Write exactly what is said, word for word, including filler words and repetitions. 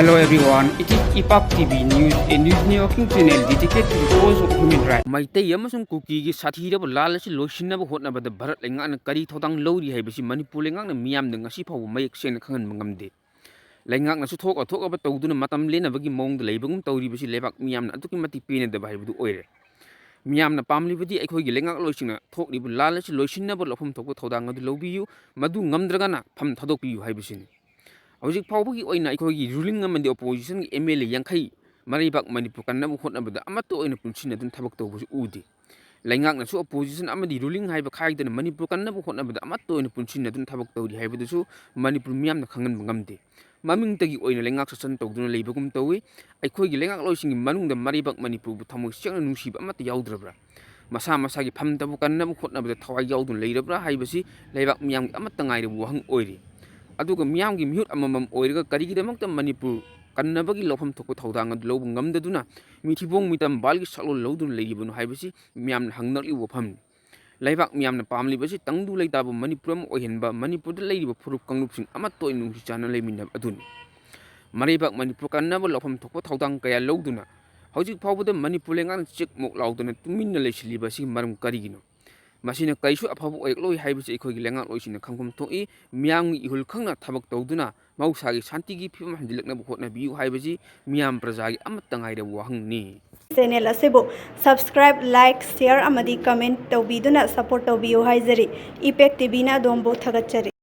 Hello everyone, it is Ipak T V News, a news networking channel dedicated to the cause of human rights. Meitei ꯑꯃꯁꯨꯡ ꯀꯨꯀꯤꯒꯤ ꯁꯥꯊꯤꯔꯕ ꯂꯥꯜ ꯑꯁꯤ ꯂꯣꯏꯁꯤꯟꯅꯕ ꯍꯣꯠꯅꯕꯗ ꯚꯥꯔꯠ ꯂꯩꯉꯥꯛꯅ ꯀꯔꯤ ꯊꯧꯗꯥꯡ ꯂꯧꯔꯤ ꯍꯥꯏꯕꯁꯤ ꯃꯅꯤꯄꯨꯔ ꯂꯩꯉꯥꯛꯅ ꯃꯤꯌꯥꯝꯗ ꯉꯁꯤ ꯐꯥꯎꯕ ꯃꯌꯦꯛ ꯁꯦꯡꯅ ꯈꯪꯍꯟꯕ ꯉꯝꯗꯦ꯫ ꯂꯩꯉꯥꯛꯅꯁꯨ ꯊꯣꯛꯑ ꯊꯣꯛꯑꯕ ꯇꯧꯗꯨꯅ ꯃꯇꯝ ꯂꯦꯟꯅꯕꯒꯤ ꯃꯑꯣꯡꯗ ꯂꯩꯕꯒꯨꯝ ꯇꯧꯔꯤꯕꯁꯤ ꯂꯩꯕꯥꯛ ꯃꯤꯌꯥꯝꯅ ꯑꯗꯨꯛꯀꯤ ꯃꯇꯤꯛ ꯄꯦꯟꯅꯗꯕ ꯍꯥꯏꯕꯗꯨ ꯑꯣꯏꯔꯦ꯫ ꯃꯤꯌꯥꯝꯅ ꯄꯥꯝꯂꯤꯕꯗꯤ ꯑꯩꯈꯣꯏꯒꯤ ꯂꯩꯉꯥꯛꯂꯣꯏꯁꯤꯡꯅ ꯊꯣꯛꯂꯤꯕ ꯂꯥꯜ ꯑꯁꯤ ꯂꯣꯏꯁꯤꯟꯅꯕ ꯂꯧꯐꯝ ꯊꯣꯛꯄ ꯊꯧꯗꯥꯡ ꯑꯗꯨ ꯂꯧꯕꯤꯌꯨ, ꯃꯗꯨ ꯉꯝꯗ꯭ꯔꯒꯅ ꯐꯝ ꯊꯥꯗꯣꯛꯄꯤꯌꯨ ꯍꯥꯏꯕꯁꯤꯅꯤ꯫ ꯍꯧꯖꯤꯛ ꯐꯥꯎꯕꯒꯤ ꯑꯣꯏꯅ ꯑꯩꯈꯣꯏꯒꯤ ꯔꯨꯂꯤꯡ ꯑꯃꯗꯤ ꯑꯣꯄꯣꯖꯤꯁꯟꯒꯤ ꯑꯦꯝ ꯑꯦꯜ ꯑꯦ ꯌꯥꯡꯈꯩ ꯃꯔꯩꯕꯥꯛ ꯃꯅꯤꯄꯨꯔ ꯀꯟꯅꯕ ꯍꯣꯠꯅꯕꯗ ꯑꯃꯠꯇ ꯑꯣꯏꯅ ꯄꯨꯟꯁꯤꯟꯅꯗꯨꯅ ꯊꯕꯛ ꯇꯧꯕꯁꯨ ꯎꯗꯦ꯫ ꯂꯩꯉꯥꯛꯅꯁꯨ ꯑꯣꯄꯣꯖꯤꯁꯟ ꯑꯃꯗꯤ ꯔꯨꯂꯤꯡ ꯍꯥꯏꯕ ꯈꯥꯏꯗꯅ ꯃꯅꯤꯄꯨꯔ ꯀꯟꯅꯕ ꯍꯣꯠꯅꯕꯗ ꯑꯃꯠꯇ ꯑꯣꯏꯅ ꯄꯨꯟꯁꯤꯟꯅꯗꯨꯅ ꯊꯕꯛ ꯇꯧꯔꯤ ꯍꯥꯏꯕꯗꯨꯁꯨ ꯃꯅꯤꯄꯨꯔ ꯃꯤꯌꯥꯝꯅ ꯈꯪꯍꯟꯕ ꯉꯝꯗꯦ꯫ ꯃꯃꯤꯡꯇꯒꯤ ꯑꯣꯏꯅ ꯂꯩꯉꯥꯛ ꯁꯥꯁꯟ ꯇꯧꯗꯨꯅ ꯂꯩꯕꯒꯨꯝ ꯇꯧꯏ꯫ ꯑꯩꯈꯣꯏꯒꯤ ꯂꯩꯉꯥꯛꯂꯣꯏꯁꯤꯡꯒꯤ ꯃꯅꯨꯡꯗ ꯃꯔꯩꯕꯥꯛ ꯃꯅꯤꯄꯨꯔꯕꯨ ꯊꯃꯣꯏ ꯁꯦꯡꯅ ꯅꯨꯡꯁꯤꯕ ꯑꯃꯠꯇ ꯌꯥꯎꯗ꯭ꯔꯕ꯭ꯔꯥ? ꯃꯁꯥ ꯃꯁꯥꯒꯤ ꯐꯝꯇꯕꯨ ꯀꯟꯅꯕ ꯍꯣꯠꯅꯕꯗ ꯊꯋꯥꯏ ꯌꯥꯎꯗꯨꯅ ꯂꯩꯔꯕ꯭ꯔꯥ ꯍꯥꯏꯕꯁꯤ ꯂꯩꯕꯥꯛ ꯃꯤꯌꯥꯝꯒꯤ ꯑꯃꯠꯇ ꯉꯥꯏꯔꯕ ꯋꯥꯍꯪ ꯑꯣꯏꯔꯤ꯫ ꯑꯗꯨꯒ ꯃꯤꯌꯥꯝꯒꯤ ꯃꯤꯍꯨꯠ ꯑꯃꯃꯝ ꯑꯣꯏꯔꯒ ꯀꯔꯤꯒꯤꯗꯃꯛꯇ ꯃꯅꯤꯄꯨꯔ ꯀꯟꯅꯕꯒꯤ ꯂꯧꯐꯝ ꯊꯣꯛꯄ ꯊꯧꯗꯥꯡ ꯑꯗꯨ ꯂꯧꯕ ꯉꯝꯗꯗꯨꯅ ꯃꯤꯊꯤꯕꯣꯡ ꯃꯤꯇꯝ ꯕꯥꯜꯒꯤ ꯁꯛꯂꯣꯟ ꯂꯧꯗꯨꯅ ꯂꯩꯔꯤꯕꯅꯣ ꯍꯥꯏꯕꯁꯤ ꯃꯤꯌꯥꯝꯅ ꯍꯪꯅꯔꯤꯕ ꯋꯥꯐꯝꯅꯤ꯫ ꯂꯩꯕꯥꯛ ꯃꯤꯌꯥꯝꯅ ꯄꯥꯝꯂꯤꯕꯁꯤ ꯇꯪꯗꯨ ꯂꯩꯇꯥꯕ ꯃꯅꯤꯄꯨꯔ ꯑꯃ ꯑꯣꯏꯍꯟꯕ, ꯃꯅꯤꯄꯨꯔꯗ ꯂꯩꯔꯤꯕ ꯐꯨꯔꯨꯞ ꯀꯥꯡꯂꯨꯞꯁꯤꯡ ꯑꯃꯠꯇ ꯑꯣꯏꯅ ꯅꯨꯡꯁꯤ ꯆꯥꯟꯅ ꯂꯩꯃꯤꯟꯅꯕ ꯑꯗꯨꯅꯤ꯫ ꯃꯔꯩꯕꯥꯛ ꯃꯅꯤꯄꯨꯔ ꯀꯟꯅꯕ ꯂꯧꯐꯝ ꯊꯣꯛꯄ ꯊꯧꯗꯥꯡ ꯀꯌꯥ ꯂꯧꯗꯨꯅ ꯍꯧꯖꯤꯛ ꯐꯥꯎꯕꯗ ꯃꯅꯤꯄꯨꯔ ꯂꯩꯉꯥꯛꯅ ꯆꯦꯛ ꯃꯣꯛ ꯂꯥꯎꯗꯅ ꯇꯨꯃꯤꯟꯅ ꯂꯩꯁꯤꯜꯂꯤꯕ ꯑꯁꯤꯒꯤ ꯃꯔꯝ ꯀꯔꯤꯒꯤꯅꯣ? ꯃꯁꯤꯅ ꯀꯔꯤꯁꯨ ꯑꯐꯕ ꯑꯣꯏꯔꯛꯂꯣꯏ ꯍꯥꯏꯕꯁꯤ ꯑꯩꯈꯣꯏꯒꯤ ꯂꯩꯉꯥꯛꯂꯣꯏꯁꯤꯡꯅ ꯈꯪꯐꯝ ꯊꯣꯛꯏ꯫ ꯃꯤꯌꯥꯝꯒꯤ ꯏꯍꯨꯜ ꯈꯪꯅ ꯊꯕꯛ ꯇꯧꯗꯨꯅ ꯃꯍꯧꯁꯥꯒꯤ ꯁꯥꯟꯇꯤꯒꯤ ꯐꯤꯕꯝ ꯍꯟꯖꯤꯜꯂꯛꯅꯕ ꯍꯣꯠꯅꯕꯤꯌꯨ ꯍꯥꯏꯕꯁꯤ ꯃꯤꯌꯥꯝ ꯄ꯭ꯔꯖꯥꯒꯤ ꯑꯃꯠꯇ ꯉꯥꯏꯔꯕ ꯋꯥꯍꯪꯅꯤ꯫ ꯆꯦꯅꯦꯜ ꯑꯁꯤꯕꯨ subscribe, like, share ꯑꯃꯗꯤ comment ꯇꯧꯕꯤꯗꯨꯅ support ꯇꯧꯕꯤꯌꯨ ꯍꯥꯏꯖꯔꯤ꯫ ꯏꯄꯦꯛ ꯇꯤꯚꯤꯅ ꯑꯗꯣꯝꯕꯨ ꯊꯥꯒꯠꯆꯔꯤ꯫